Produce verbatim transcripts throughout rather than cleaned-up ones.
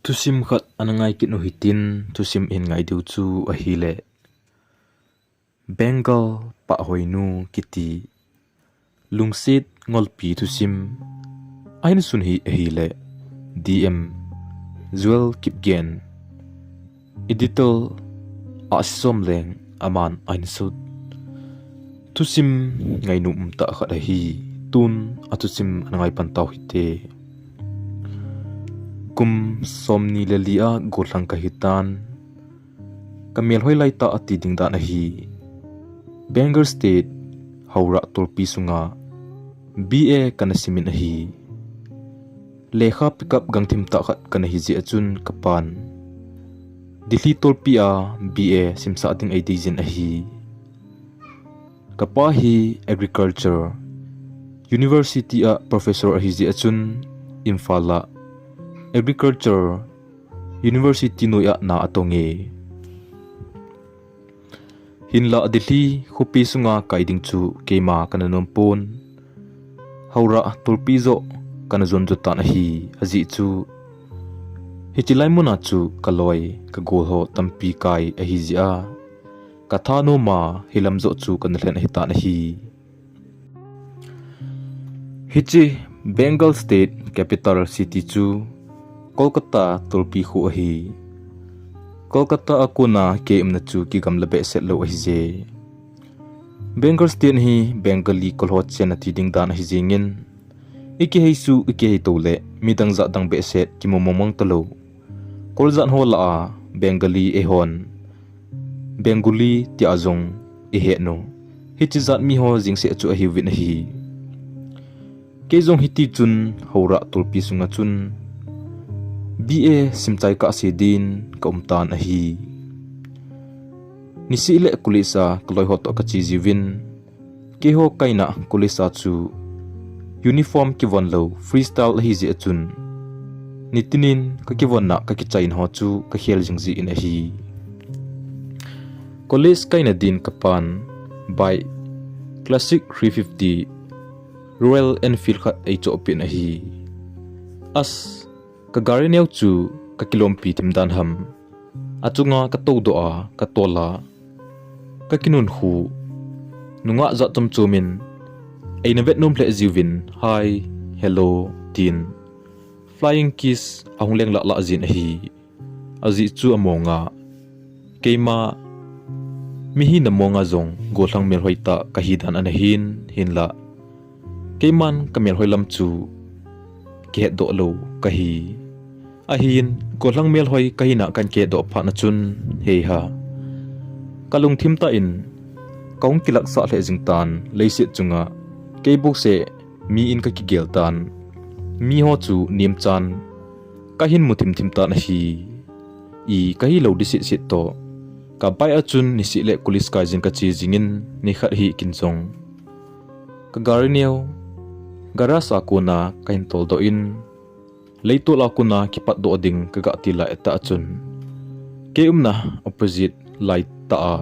Thusim khat ana ngai kit u hitin, thusim hin ngai diu chu ahile, Bengal Pahhoinu kiti lungset ngolpi thusim ahin sun hi ahile, D M Joel Kipgen, editor Ahsi Somleng aman ahin sut. Thusim ngainom umtah khat ahi, tun a thusim ana ngai pan tau hite. Kum somni le li a gollhang kahitan, ka melhoi laitah a ti ding dan ahi. Bengal State, Howrah tolpi sunga B A kana simin ahi. Lekha pickup gangthim tah khat kana hi jeh a chun ka pan Delhi tolpi a B A simsah ding eidei jin ahi. Ka pa hi Agriculture University a professor ahi jeh a chun Imphal a Agriculture University noi a na atong e. Hinlah Delhi khopi sunga kai ding chu keima kana nom pon. Howrah tolpi joh kana jon jo tan ahi, ajeh chu hiche lai muna chu ka loi ka gol ho tampi kai ahi jeh a ka thanom a hilam joh chu kana lhen ahi tan ahi. Hiche Bengal State Capital City chu Kolkata tolpi khu ahi. Kolkata a kona kei umna chu kigamla behseh lou ahi je. Bengal State hi Bengali kol ho chenna ti ding dan ahi jingin, i kihei su i kihei to le midang jat dang behseh kimu mong mong talou. Kol jat ho lah a Bengali eihon Bengali tia jong i het u. Hiche jat mi ho jing seh chu ahiuvin ahi. Kei jong hiti chun Howrah tolpi sunga chun B A simchai kah se din ka um tan ahi. Nisih le college a ka loi ho toh ka che jiuvin, keiho kaina college a chu uniform kivon lou freestyle ahi jeh a chun, nitinin ka kivonna ka kichaina ho chu ka khel jing jin ahi. College kaina din ka pan bike Classic three fifty Royal Enfield khat eichoh peh in ahi. As, ka gari neo chu ka kilompi thim dan ham, achunga ka toudoh a ka tol a ka kinun khu, nungah jat chom chom in eina vet nom lheh jiuvin, "Hi, hello," tin flying kiss ahung leng lah lah jin ahi. Ajeh chu among a, keima mi hina mong a jong gollhang melhoi tah kahi dan ana hin, hinlah keiman ka melhoi lam chu kihetdoh lou kahi. Ahin, gollhang melhoi kahina kahin kihetdoh phat na chun, heiha, ka lungthim tah in kahung kilaksah lheh jing tan, leiset chunga kei bou seh mi in ka kigel tan, mi ho chu nemchan kahin mu thim thim tan ahi. I kahi lou di seh seh toh, ka bike a chun nisih le college kai jin ka che jingin, nikhat hi kin jong ka gari neo garage a kona kahin toldoh in, leitol a kona kipatdoh ding ka gah ti lai tah chun, kei umna opposite lai tah a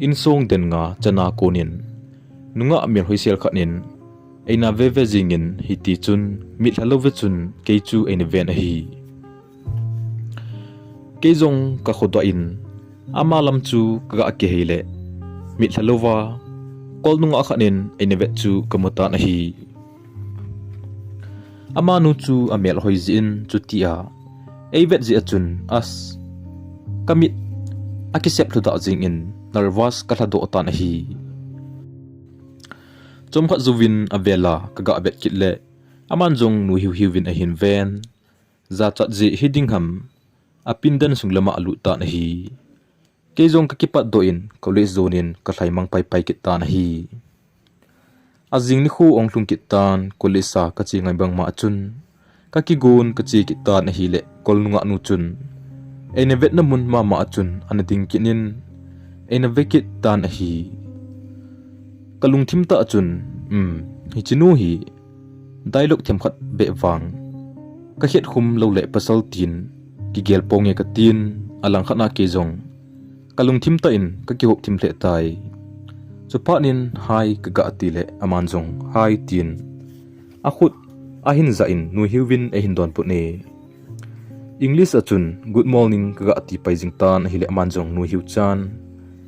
insong den nga chana konin nungah melhoi sel khat in eina ve ve jingin, hiti chun mitlha lou ve chun kei chu eina ven ahi. Kei jong ka khodoh in ama lam chu ka gah kihei le, mitlha louva kol nungah khat in eina vet chu ka mu tan ahi. Amanu chu amelhoi jeh in chutia eivet jeh a chun, as, ka mit akisep lhudah jingin nervous ka lhadoh tan ahi. Chomkhat jouvin avel a ka gah vet kit le, aman jong nuihiu hiuvin ahin ven. Jachat jeh hiding ham, apindan sung lama alut tan ahi. Kei jong ka kipatdoh in college jonin ka lhaimang pai pai kit tan ahi. Ajing nikho ahung lhung kit tan, college a ka che ngai bangma chun, ka kigon ka che kit tan ahile, kol nungah nu chun eina vetna mun mama chun ana ding kit in, eina ve kit tan ahi. Ka lungthim tah chun, um, hiche nu hi dialogue themkhat beh vang ka khetkhum lou le pasal tin kigel ponge ka tin, alangkhat a kei jong ka lungthim tah in ka kihop thim lheh tai. Chuphat in hi ka gah ti le, aman jong hi tin akhut ahin jah in nuihiuvin eihin donbut e. English a chun, "Good morning," ka ga ti pai jing tan ahile aman jong nui hiu chan,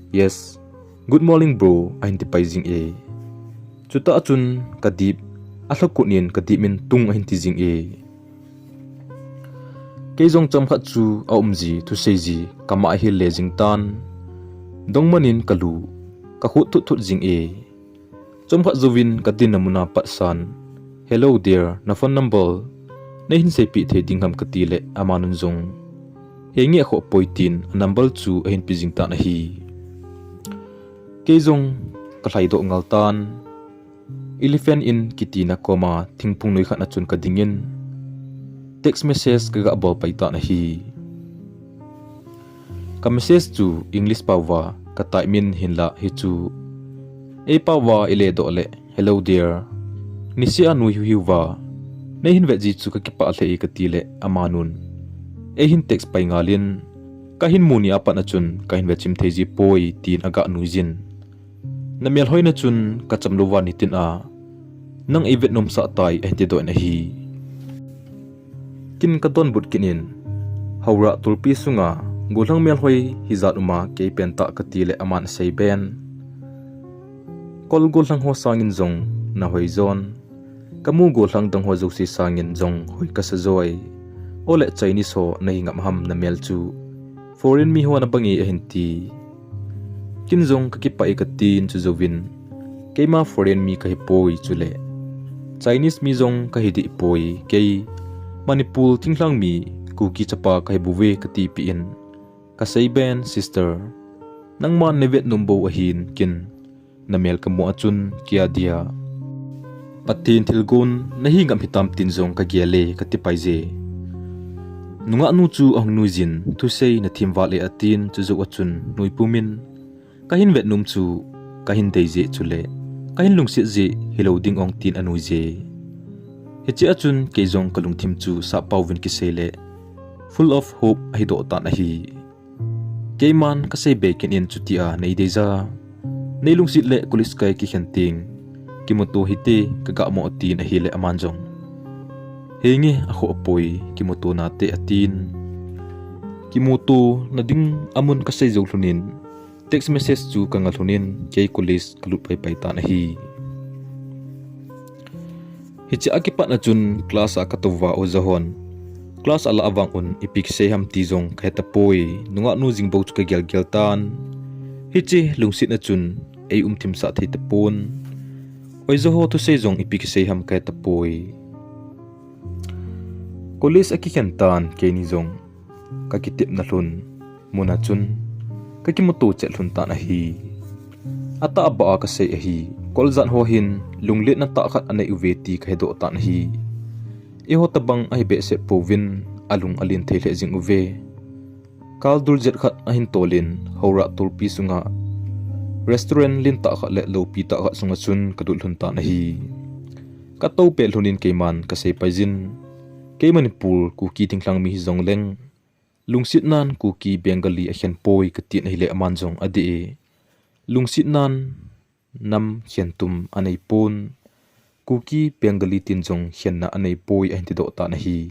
"Yes, good morning, bro," ahin ti pai jing e. Chuta chun ka dip, a lhakut in ka dip in tung ahin ti jing e. Kei jong chomkhat chu a um ji, thusei ji, ka ma a hil le jing tan. Dongman in ka lu, ka khut thut thut jing e. Chomkhat jouvin ka dinna mun a pat san, "Hello there, na phone number nei hin seipeh thei ding ham?" ka ti le aman jong, "Henge, akhoh poi," tin a number chu ahin pe jing tan ahi. Kei jong ka lhai doh ngal tan, Elephant Inn kiti na kom a thingphung noi khat a chun ka ding in, text message ka ga bol pai tan ahi. Ka message chu English pao a ka type in, hinlah hichu ei pao a i le doh le, "Hello there, niseh a nui hiu hiu va, nei hin vet ji chu ka kipah lheh e," ka ti le aman un, "Ei hin text pai ngal in, ka hin mu ni a pat a chun ka hin ve chim thei ji poi," tin a ga nui jin. "Na melhoi na chun ka cham lou va nitin a, nang ei vet nom sah tai," ahin ti doh in ahi. Kin ka donbut kit in, "Hora tulpi sunga gollhang melhoi hijat um a kei pen tah," ka ti le aman a sei ben, "Kol gollhang ho sangin jong na hoi jon. Ka mu gollhang dang ho jouse sangin jong hoi ka sa joi. Ole Chinese ho na hi ngap ham, na mel chu foreign mi ho na bang e," ahin ti. Kin jong ka kipah e ka tin, chujouvin, "Keima foreign mi ka hi poi, chule Chinese mi jong ka hi deh poi, kei Manipur thinglhang mi Kuki chapa ka hi bou ve," ka ti peh in, ka sei ben, "Sister, nangman nei vet nom bou ahin, kin na mel ka mu a chun kia dia Pathen thilgon na hi ngap hitam tin jong ka gel e," ka ti pai je. Nungah nu chu ahung nui jin, "Thusei na thim val e," atin, chujou a chun nui pum in, "Ka hin vet nom chu ka hin dei je, chule ka hin lungset je, hilou ding ong," tin a nui je. Hiche a chun kei jong ka lungthim chu sap pau vin kisei le full of hope ahi doh tan ahi. Keiman ka sei be kit in, "Chutia nei deija, nei lungset le college kai kikhen teng kimuto hite ka ga mo," atin ahile aman jong, "Henge, akhoh poi, kimuto nate," atin. Kimuto na ding amun ka sei jou lhon in, text message chu ka nga lhon in, kei college ka lut pai pai tan ahi. Hiche a kipat a chun class a ka tou va, oja hon class a la vang un ipi kisei ham ti jong ka he tapoi. Nungah nu jing bou chu ka gel gel tan. Hiche lungset a chun ei um thim sah thei tapon. Oja ho thusei jong ipi kisei ham ka he tapoi. College a kikhen tan, keini jong ka kitepna lhon mun a chun ka kimuto chet lhon tan ahi. Atah bah a ka sei ahi, kol jat ho hin lungletna tah khat anei uve ti ka he doh tan ahi. Eiho tabang ahi behseh pouvin, alung alen thei lheh jing uve. Kal dul jet khat ahin tol in, Howrah tulpi sunga restaurant lentah khat le loupi tah khat sunga chun ka lut lhon tan ahi. Ka tou pet lhon in keiman ka sei pai jin, kei Manipur Kuki thinglhang mi hijong leng, lungset nan Kuki Bengali akhen poi ka tin ahile aman jong adih e. Lungset nan nam khen tum anei pon, Kuki Bengali tin jong khenna anei poi ahin ti doh tan ahi.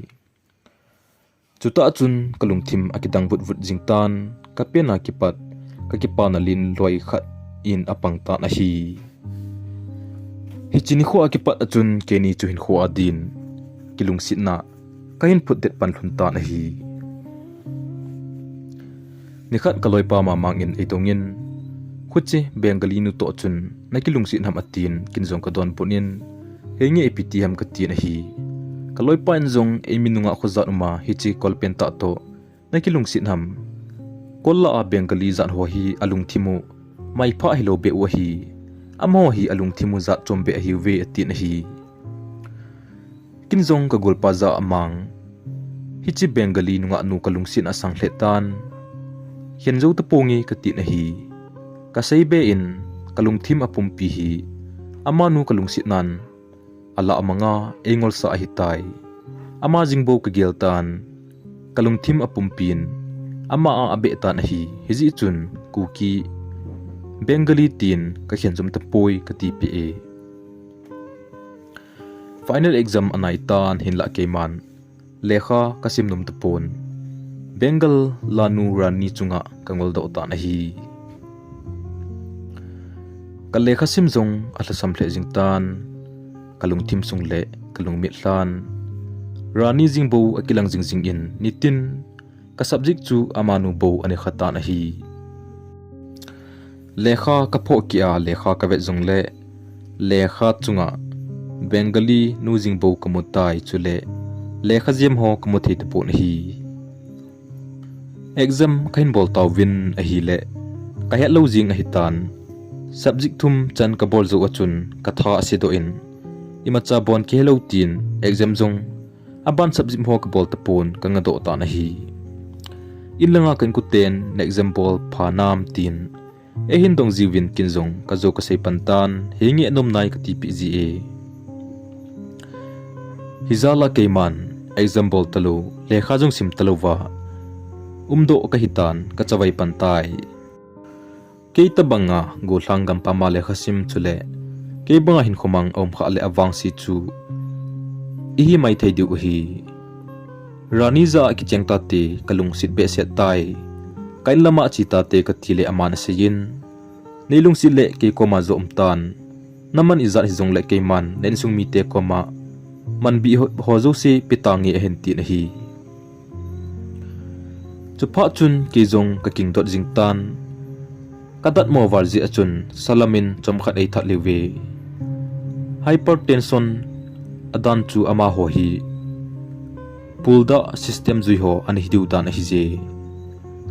Chutah chun ka lungthim akidang vut vut jing tan, ka pen a kipat ka kipana len loi khat in apang tan ahi. Hiche nikho a kipat a chun keini chu hinkho a din kilungsetna ka hin phut det pan lhon tan ahi. Nikhat ka loipa mamang in eidong in, "Khuche Bengali nu toh chun na kilungset ham?" atin, kin jong ka donbut in, "Henge, ipi ti ham?" ka tin ahi. Ka loipa in jong, "Eimi nungah kho jat um a hiche kol pen tah toh na kilungset ham? Kol lah a Bengali jat ho hi alungthim u maipha hilou beh u ahi. Amaho hi alungthim u jat chom beh ahiuve," atin ahi. Kin jong ka golpa jah a amang, "Hiche Bengali nungah nu ka lungset a asang lheh tan, khen jou taponge," ka tin ahi. Ka sei be in, ka lungthim apumpi hi amanu ka lungset nan alah a manga eingolsa ahitai. Ama jing bou ka gel tan, ka lungthim apumpin ama a abeh tan ahi. Hijeh chun Kuki Bengali tin ka khen jom tapoi ka tipeh e. Final exam anai tan, hinlah keiman lekha ka sim nom tapon. Bengal lanu Rani chunga ka ngoldoh tan ahi. Ka lekha sim jong a lhasam lheh jing tan, ka lungthim sung le ka lungmit lhan Rani jing bou a kilang jing jing in, nitin ka subject chu amanu bou a ni kha tan ahi. Lekha ka phoh keh a lekha ka vet jong le lekha chunga Bengali nu jing bou ka mu tai, chule lekha jem ho ka mu thei tapon ahi. Exam ka hin bol tauvin ahile ka het lou jing ahi tan. Subject thum chan ka bol jou a chun ka tha a se doh in, imacha bon kihe lou tin exam jong a ban subject ho ka bol tapon ka ngadoh tan ahi. In langa ka inkoten na exam bol pha nam tin, ei hin dong jiuvin kin jong ka jo ka sei pan tan, henge nom nai ka tipeh ji e. Hijal a keiman exam bol talou, lekha jong sim talou va umdoh ka hi tan, ka chavai pan tai. Kei tabanga gollhang gampam a lekha sim chule kei banga hinkho mang a um kha le avangse chu i hi mai thei diu ahi. Rani ja a kicheng tate ka lungset behseh tai. Ka in lama che tate ka ti le aman a seiyin, nei lungset le kei koma jo um tan. Na man ijat hi jong le keiman na insung mite koma man bih ho, ho jouse pe tange ahin tin ahi. Chuphat chun kei jong ka kingdot jing tan. Ka datmo val jeh a chun salam in chomkhat ei that lheh uve. Hypertension a dan chu amaho hi pulda system jui ho ana hi diu dan ahi je.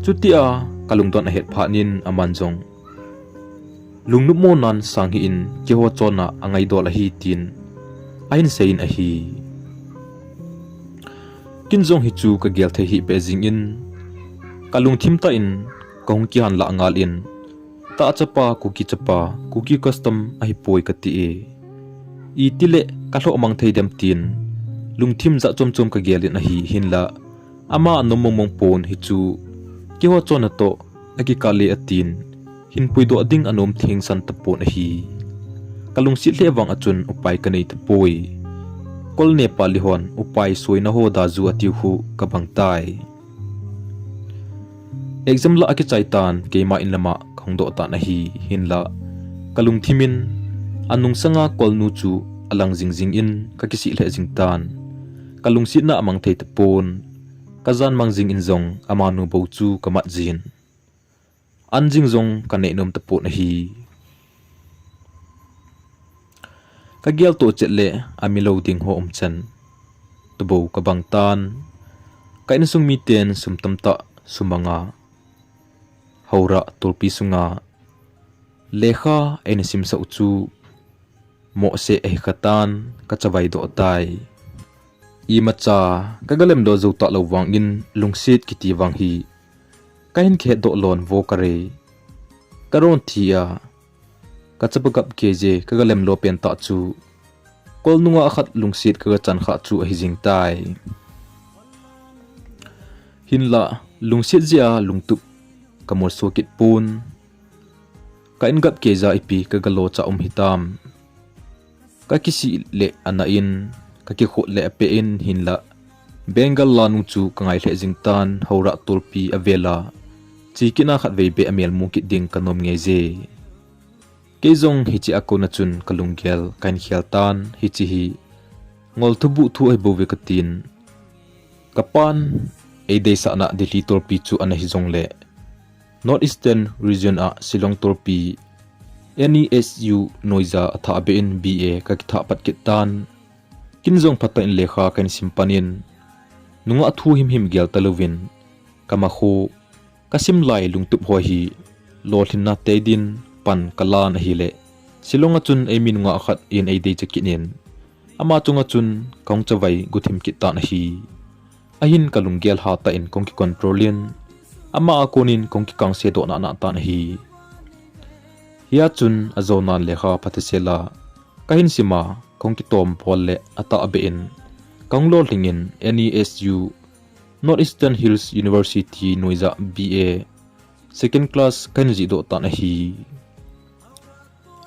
Chutia ka lungdon a het phat in aman jong lungnopmo nan sang hih in keiho chonna a ngaidol ahi tin ahin seiyin ahi. Kin jong hichu ka gel thei hih beh jingin ka lungthim tah in ka hung kihan lah ngal in, tah chapa, Kuki chapa, Kuki custom ahi poi ka ti e. Itile ka lhoh mang thei dem tin lungthim jat chom chom ka gel in ahi, hinlah ama a nom mong mong pon hichu keiho chonna toh a kikah le atin, hin puidoh ding a nom thengsan tapon ahi. Ka lungset lheh vang a chun upai ka nei tapoi. Kol Nepali hon upai soina ho da ju a tiu khu ka bang tai. Exam lah a kichai tan, keima in lama ka hung doh tan ahi, hinlah ka lungthim in a nungsanga Kol nu chu a lang jing jingin ka kisih lheh jing tan. Ka lungsetna a mang thei tapon. Ka jan mang jingin jong amanu bou chu ka mat jin. An jing jong ka nei nom tapon ahi. Ka gel toh chet le a mi lo ding ho um chan tobou ka bang tan. Ka insung miten sum tamtah sumang a, Howrah tulpi sunga lekha eina simsah u chu mohseh ahi kha tan, ka chavai doh tai. Imacha ka ga lemdoh jou talou vangin lungset kiti vang hi ka hin kihetdoh lon vo ka re. Ka ron thi a, ka chapa gap kei je ka ga lemlo pen tah chu Kol nungah khat lungset ka ga chan kha chu ahi jing tai. Hinlah lungset jeh a lungtup ka molso kit pon. Ka in gap kei ja ipi ka ga lo cha um hitam. Ka kisih le ana in, ka kikhut le ape in, hinlah Bengal lanu chu ka ngai lheh jing tan, Howrah tulpi a vel a che kit na khatvei beh a mel mu kit ding ka nom ngei je. Kei jong hiche a kona chun ka lunggel ka hin khel tan, hiche hi ngol thubuh thu ahi bou ve ka tin. Ka pan ei deisahna Delhi tulpi chu ana hi jong le, North Eastern Region a Shillong tulpi N E S U noija a thah beh in B A ka kithah pat kit tan. Kin jong phatah in lekha ka hin sim pan in, nungah thu himhim gel talouvin, ka makhu, ka sim lai lungtup ho hi lolhinna tei din pan ka lan ahile, Shillong a chun ei mi nungah khat in ei dei cha kit in, ama chunga chun ka hung chavai guthim kit tan ahi. Ahin ka lunggel hatah in ka hung ki control in, ama a konin ka hung kikangse doh nana tan ahi. Hia chun ajonan lekha phatah sela ka hin sima ka hung kitom bol le atah beh in ka hung lolhing in N E S U, North Eastern Hills University noija B A second class ka hin jih doh tan ahi.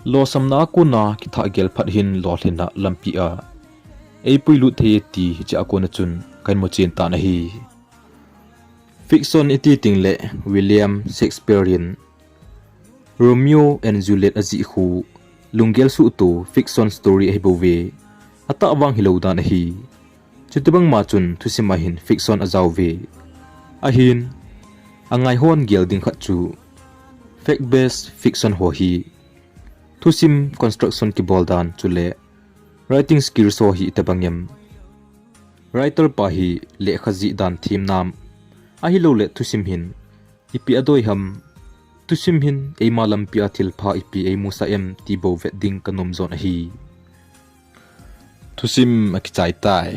Losamna a kona kithah gel phat hin lolhinna lampi a ei puilut thei e ti hiche a kona chun ka hin muchen tan ahi. Fiction iti ting le William Shakespeare in Romeo and Juliet ajih khu lunggel suhtu fiction story ahi bouve. Atah vang hilou dan ahi. Chutibang ma chun thusim a hin fiction ajao ve. Ahin, angai hon gel ding khat chu fact based fiction ho hi thusim construction kibol dan chule writing skills ho hi itobang em. Writer pa hi lekha jih dan them nam ahilou le thusim hin ipi adoi ham, thusim hin eima lampi a thilpha ipi eimusah em ti bou vet ding kanom jon ahi. Thusim akichai tai.